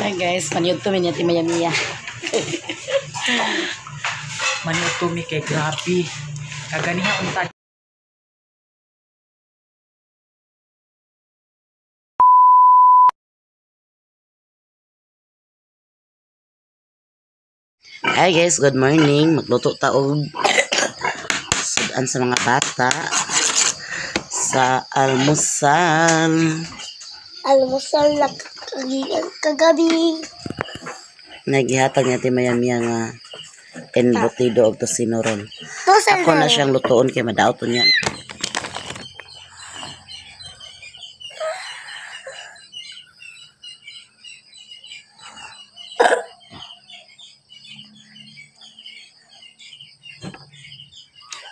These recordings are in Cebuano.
Hi guys, paniud to mi niya ti Maya Mia. Maniud to mi kay grabe. Kaganiha unta. Hi guys, good morning. Magluto ta og sudan sa mga bata sa almusal. Almusal na kagabi. Nagihatag niya ti Maya Mia nga embutido og tocino ron. Ako na siyang lutoon kay madaot niya.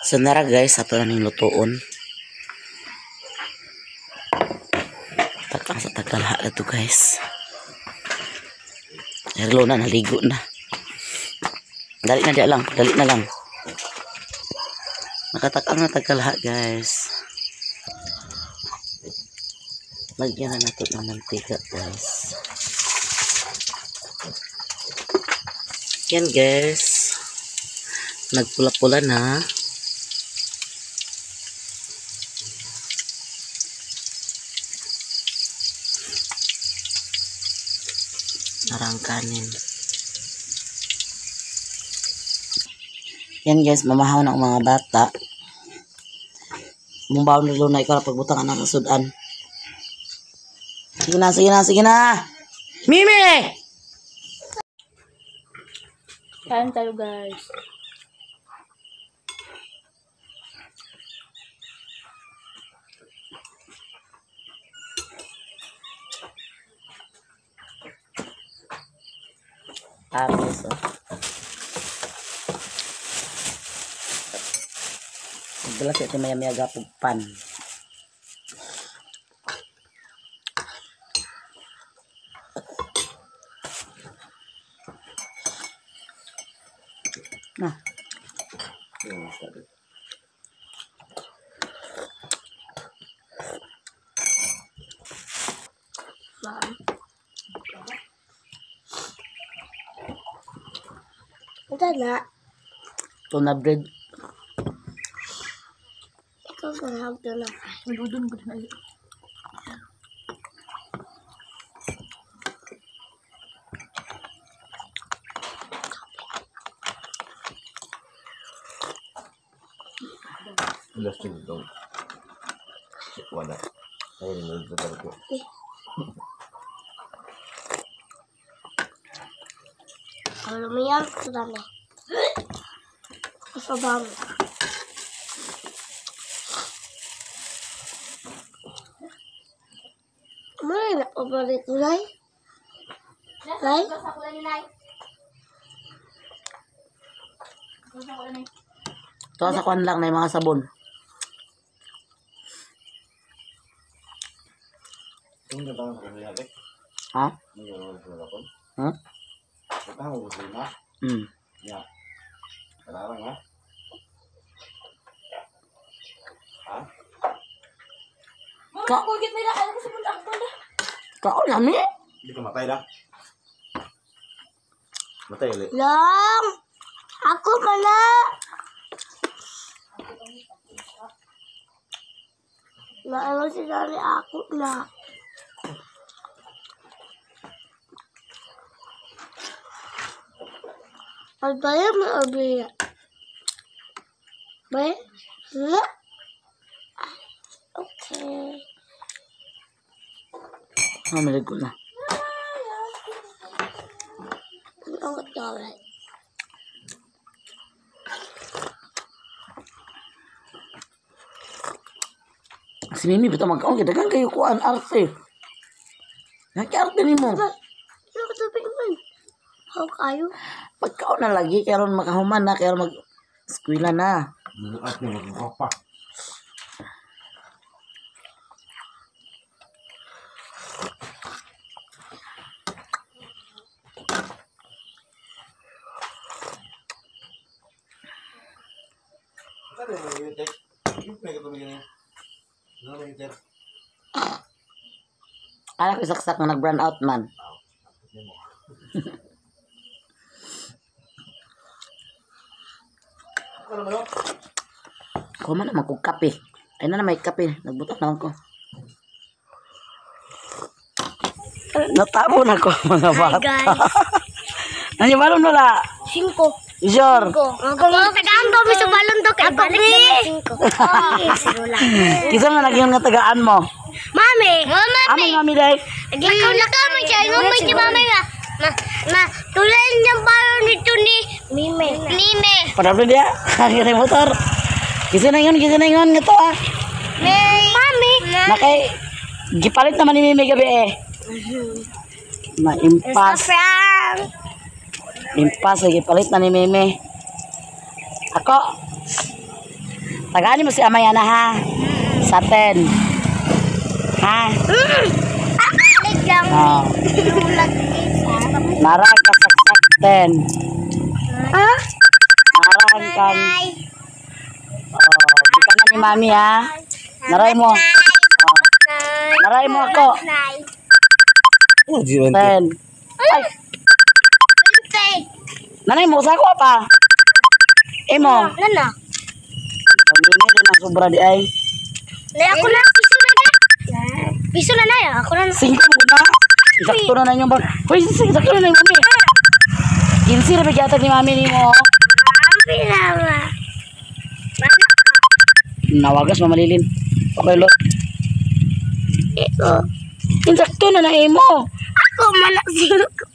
So nara guys, ato na ning lutoon. Takang sa tagalha na to guys. Herlo na, naligo na. Dali na diya lang, dali na lang. Nakatakang na tagalha guys. Lagyan na natin ng mantika guys. Yan guys. Nagpula-pula na. Narang kanin. Yan guys, mamahaw na ang mga bata. Mumbaw na luna, ikaw na pagbutang anak sa sudan. Sige na, sige na, sige na! Mimi! Kain tayo guys. Tapos, oh. Nagdala siya ito maya-maya gapog pan. Na. Ito na. Tuna bread. Ikaw ka na tuna. Maludon ko na. Lasting dong. Wala. Ayun, nagdadal ko. Kalau lumayan, sudah na. Sa bang. May na paborito kulay? Lay? Ito sa kwan lang na yung mga sabon. Ha? Ha? Hmm. Ya. Kararang ha? Ha? Ka Kaon na mi? Hindi ka matay na. Matay ulit. Lang! Ako pala! Naano si Dali ako na. Pagbayo mo obliya. Bay? Na? Okay. Ah, maligo na. Ang toilet. Si Mimi, bitaw magkaon kay daghang kayo kuan arte. Naki-arte nimo. Ano ka tubig man? How kayo? Pagkaon na lagi kay aron makahuman na kay aron mag eskwela na. At yung magpapa. Ala ko saksak nga nag-brown out man. Kuman naman kong kape. Ay na may kape. Nagbutak naman ko. Natabo na ko mga bata. Guys. Ano balon wala? 5. Sure. Kung tagaan kami sa balon do kay balik na 5. Kisa man lagi nga tagaan mo. Mami. Mami. Amay mami day. Lakaw-lakaw man siya. Ingon man si mami ba? Ma, tulad niyang balon nito ni Mime. Mime. Padablo dia. Kaya motor. Kisa na yun, kisa na yun nga to ah. Mami. Nakay gipalit naman ni Mimi gabi eh. Na impas. Frank. Impas lagi palit na ni Mimi. Ako. Tagaan mo si Amay ana ha. Sa 10. Ha? Balik lang. Oh. Lulag isa. Nara ka saksak 10. Ha? Nara kang Nay. oh, di ka na ni Mami ha. Naray mo. Oh, naray mo ako. Nay. 10. Ay, Tay. nanay mo sa ako pa. Imo. Nana. Mimi din ang sobra di ay. Nay ako na piso na na. Piso na na ako na. 5 mo na. Sakto na na inyong bag. Hoy, sige, sakto na na yung mami. 15 ra ba gyatag ni mami nimo? Mami na. Nawagas mamalilin. Okay, lot. Iko. Insakto na na imo. Ako man ang singko.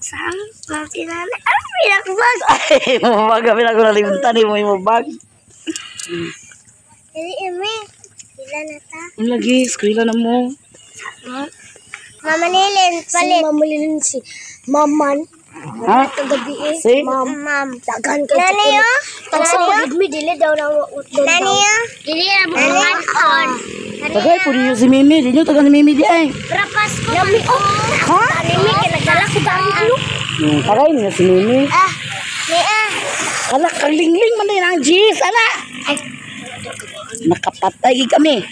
Saan? Mami na. Ah, pinakbag. Ay, mo bag kami na ko nalimutan ni mo imo bag. Dili imi. Pila na ta? Ang lagi, eskwela na mo. Mama Lilin, palit. Si Mama Lilin si Maman. Ha? Kagabi eh. Si? Ma'am. Daghan kay Nani yo? Tagsa pagid mi dili daw na utdon daw. Nani yo? Dili na bukan on. Tagay po niyo si Mimi. Di nyo taga si Mimi di ay. Rapas ko. Nami oh. Ha? Nami kay nagdala ko dari ano? Tagay niyo si Mimi. Ah. Ni ah. Ala, kalingling man din ang G's. Ala! Ay. Nakapatay gid kami.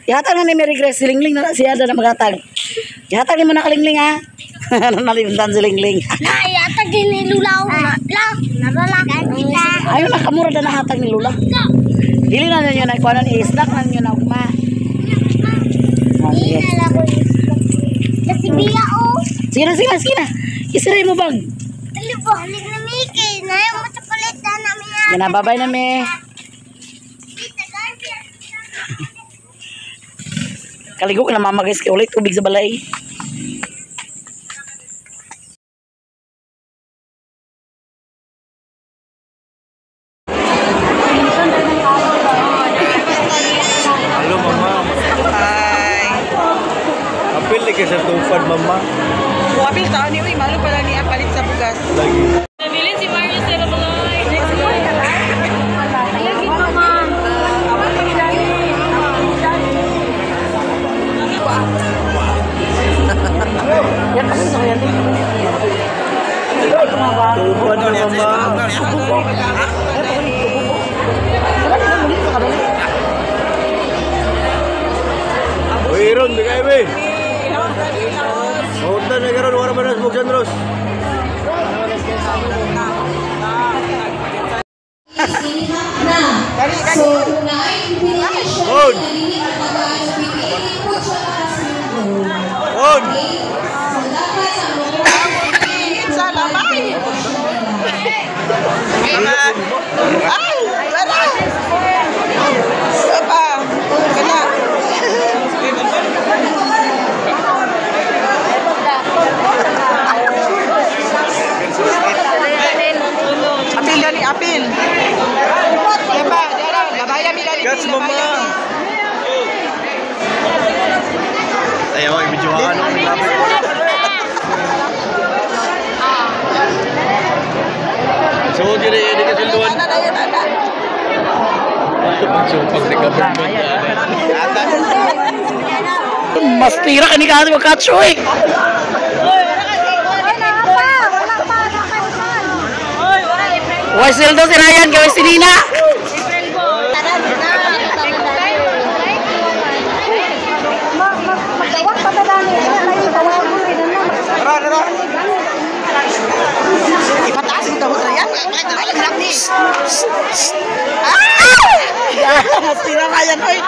Ihatag na ni Mary Grace, si Lingling na siya na magatag. Ihatag ni mo na kalingling ha. Nalimutan si Lingling. Na yata din ni Lulaw. La. Narala. Ayaw na kamura na nahatag ni Lula. Dili na ninyo na ikuanon, i-snack na ninyo na ugma. Oh, sige. Dili na ko. Kasi biya oh. Sige na, sige na, sige na. Isiray mo bag. Dali ba? Halik na Miki. Na yung chocolate na namin. Sige na, babay na me. Kaligo ka na mama guys, kay ulit tubig sa balay. Hello, mama. Hi. Apil lagi sa tufan, mama. Apil taon ni uy, malo pala niya palit sa bugas. Lagi. Nabilin si Mario sa Rabaloy. Next one. Lagi mama. Yan kasi sa kaya Tufan na, mama. Uy, Ron, bigay mo eh. Maunta na karon, wala ba na sa buksan, Ros? So, kung naay combination On. na dili matagaan sa PPA, input siya para sa inyo. On! Okay? So, dapat ang requirement Sa lamay. Ay, wala. Apa? Kana. Apil dali, apil. Diba, dara, labaya mi dali. Gats, mama. Ayaw, ay, medyo ano, lapit. So, gini, hindi ka silduan. Ana na yun, ana. Pag government. Mas tira ka ni Kati Makatso eh. Why sweldo si Ryan, gawin si Nina. Tara, tara. Ipataas mo tawag na yan. Sira nga yan, oy.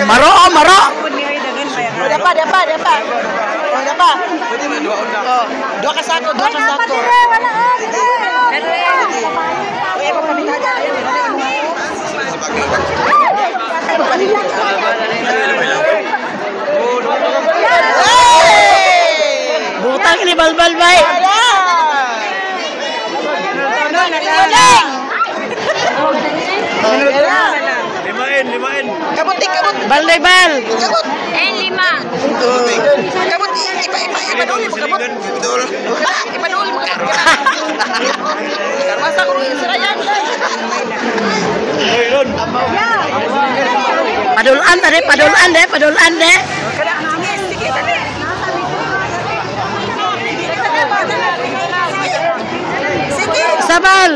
Maro, oh, maro. Dapa, dapa, dapa. Oh, dapa. Oh, dua ka sako, dua ka sako. Butang ni balbal bay. Limain, limain. Kabuti, kabuti. Balday bal. Kabut. Eh, lima. Kabut, ipa, ipa, ipaduli mo, kabut. Ipaduli mo, kabut. Masa ko rin sila yan. Oy, Ron. Padulan tadi, padulan de, padulan de. Sige, sige, dali. Sige. Isabal.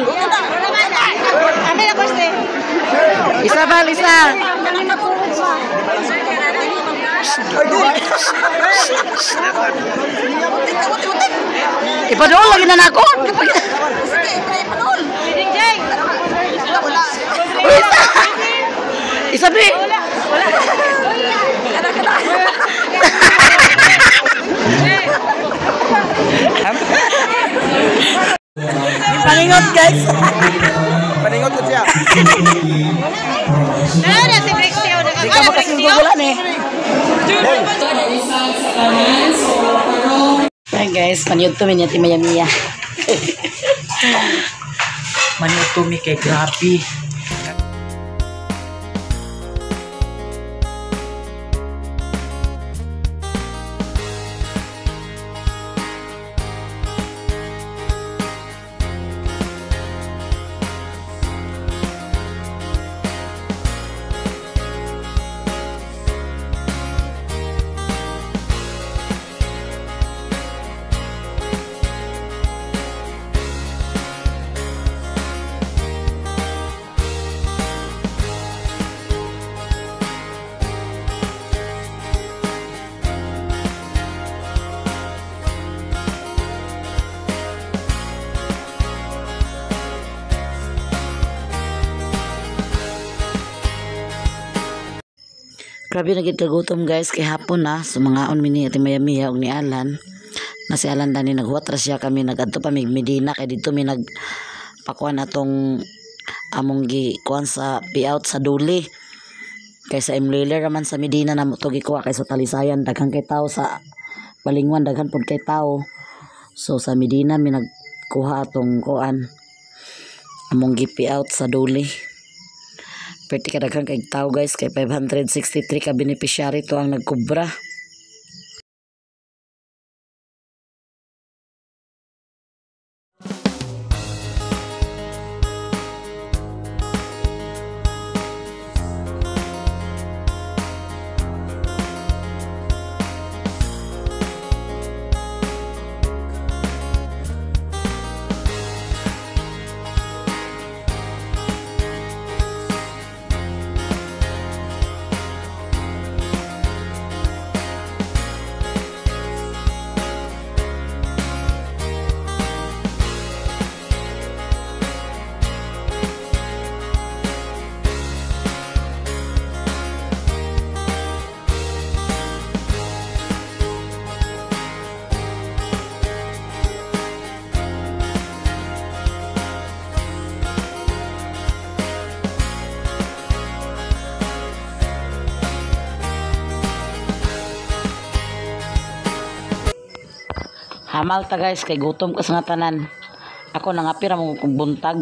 Ano yung gusto? Isabal, isa. Ipadul lagi na nako. Sige, ipadul. Wala. Isa. Isa bi. Paningot guys. Paningot ko siya. Wala si Brixio. Di ka makasinggol wala ni. Ayan guys, paniod to niya ti Maya Mia. Manyo tumi kay grabe. Grabe na gid kagutom guys kay hapon na so mga on mini ati Maya Mia og ni Alan. Na si Alan dani naghuwat ra siya kami nagadto pa mig Medina kay didto mi nagpakuan atong among gi kuan sa payout sa Duli. Kay sa Emluler raman sa Medina na mo to gikuha kay sa Talisayan daghan kay tao sa Balingwan daghan pud kay tao. So sa Medina mi nagkuha atong kuan among gi payout sa Duli. Pwede ka daghan kay tao guys kay 563 ka beneficiary to ang nagkubra. Hamal ta guys kay gutom ka sa nga tanan. Ako nangapira mo kog buntag.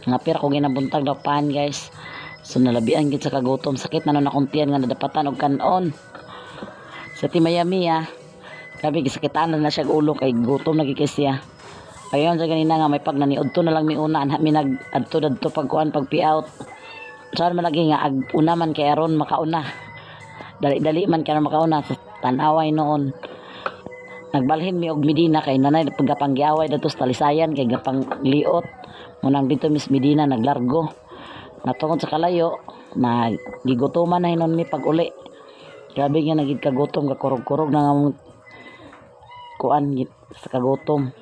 Nangapira ko ginabuntag daw pan guys. So nalabian gid sa kagutom, sakit na nun akong tiyan nga nadapatan og kanon. Sa ti Maya Mia, grabe gisakitan na siya og ulo kay gutom na gid kay siya. Ayon sa ganina nga may pag naniudto na lang mi una anha mi nag adto dadto pagkuan pag out. Saan man lagi nga ag una man kay aron makauna. Dali-dali man kay aron makauna sa tan-away noon. Nagbalhin mi og Medina kay nanay pagkapanggiaway dadto sa Talisayan kay gapang liot. Munang dito Miss Medina naglargo. Natungod sa kalayo na gigutoman na hinon mi pag uli. Grabe nga nagid kagutom, kakurog-kurog na nga mong kuan sa kagutom.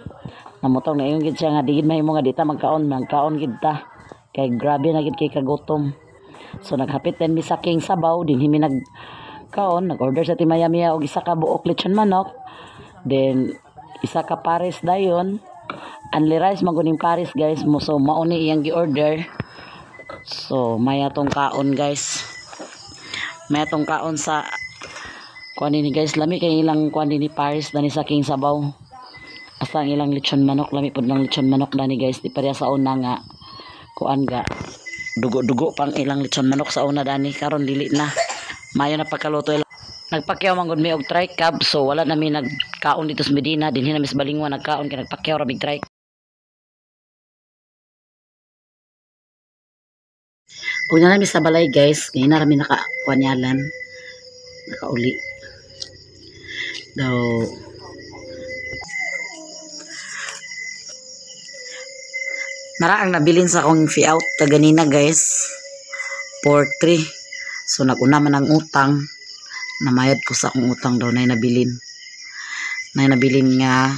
Namutong na yung gid siya nga di gid mahimo nga di ta magkaon, magkaon gid ta. Kay grabe na gid kay kagutom. So naghapit din mi sa King Sabaw, dinhi mi nagkaon, nag-order sa Timaya Mia og isa ka buok lechon manok. Then isa ka pares dayon. Only rice man guning pares, guys, mo, so mao ni iyang gi-order. So maya tong kaon, guys. Maya tong kaon sa kuan ni, guys, lami kay ilang kuan ni pares dani sa King Sabaw. Asa ang ilang lechon manok, lami pud ng lechon manok dani, guys, di pareha sa una nga kuan ga dugo-dugo pang ilang lechon manok sa una dani, karon dili na. Mayo na pagkaluto ilang. Nagpakyaw man gud mi og tricab, so wala na mi nagkaon dito sa Medina, dinhi na mi sa Balingwa nagkaon kay nagpakyaw ra mig tricab. Ug na mi sa balay, guys, ngayon na rami naka kuan nakauli. Daw nara ang nabilin sa akong fee out kaganina, guys. 4-3. So naguna man ang utang. Namayad ko sa akong utang daw na nabilin. Na nabilin nga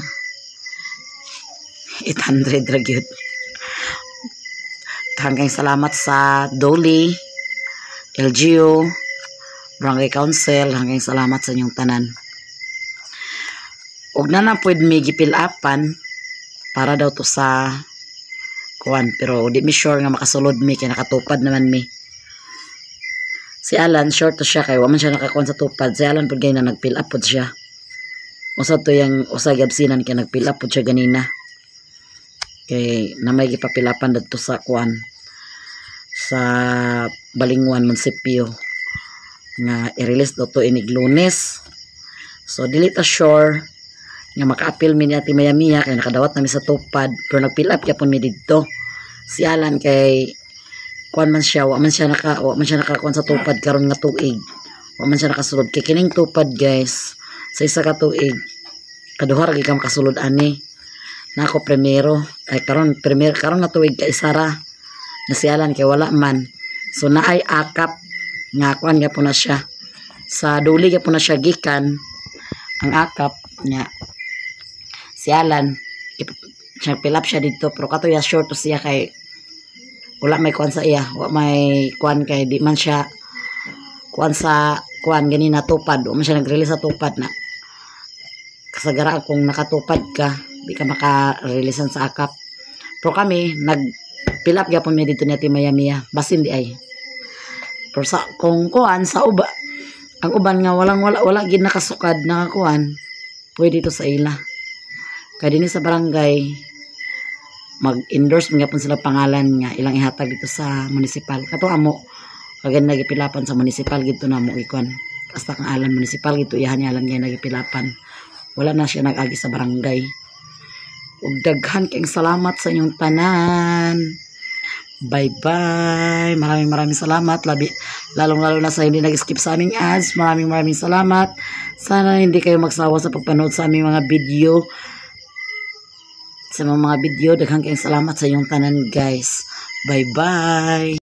800 ra gyud. Hanggang salamat sa Dolly, LGU, Barangay Council, hanggang salamat sa inyong tanan. Og na na pwede may gipilapan para daw to sa kuan, pero di mi sure nga makasulod mi kay nakatupad naman mi. Si Alan short to siya kay wa man siya nakakuan sa tupad. Si Alan pud gay na nag-fill up pud siya. Usa to yang usa gabsinan kay nag-fill up pud siya ganina. Kay na may gipapilapan dadto sa kuan sa Balingwan munisipyo nga i-release daw to inig Lunes. So dili ta sure nga maka-appeal mi ni Ate Maya Mia kay nakadawat na mi sa tupad, pero nag-fill up gyapon mi didto. Si Alan kay kuan man siya, wa man siya nakakuan sa tupad karon nga tuig. Wa man siya nakasulod kay kining tupad, guys, sa isa ka tuig kaduha ra gyud ka makasulod ani. Nako primero ay karon premier karon nga tuig ka isa ra na si Alan kay wala man. So naay akap nga kuan gyapon na siya. Sa duli gyapon na siya gikan ang akap niya. Si Alan siya fill up siya dito, pero kato ya short to siya kay wala may kuan sa iya, wa may kuan kay di man siya kuan sa kuan ganina tupad, wa man siya nag-release sa tupad na. Kasagara kung nakatupad ka, di ka maka-releasean sa akap. Pero kami nag fill up gyapon mi dito ni Ate Maya Mia, basin di ay. Pero sa kung kuan sa uba, ang uban nga walang wala wala gid nakasukad nakakuan, pwede to sa ila. Kay dinhi sa barangay mag-endorse man gyapon sila pangalan nga ilang ihatag dito sa munisipal. Kato amo kagan nagipilapan sa munisipal gidto na mo ikuan. Hasta kang Alan munisipal gidto iyahan ni Alan nga nagipilapan. Wala na siya nag-agi sa barangay. Ug daghan kayong salamat sa inyong tanan. Bye-bye. Maraming maraming salamat. Labi, lalong-lalo na sa hindi nag-skip sa aming ads. Maraming maraming salamat. Sana hindi kayo magsawa sa pagpanood sa aming mga video. Sa mga video, daghan kayong salamat sa inyong tanan, guys. Bye-bye.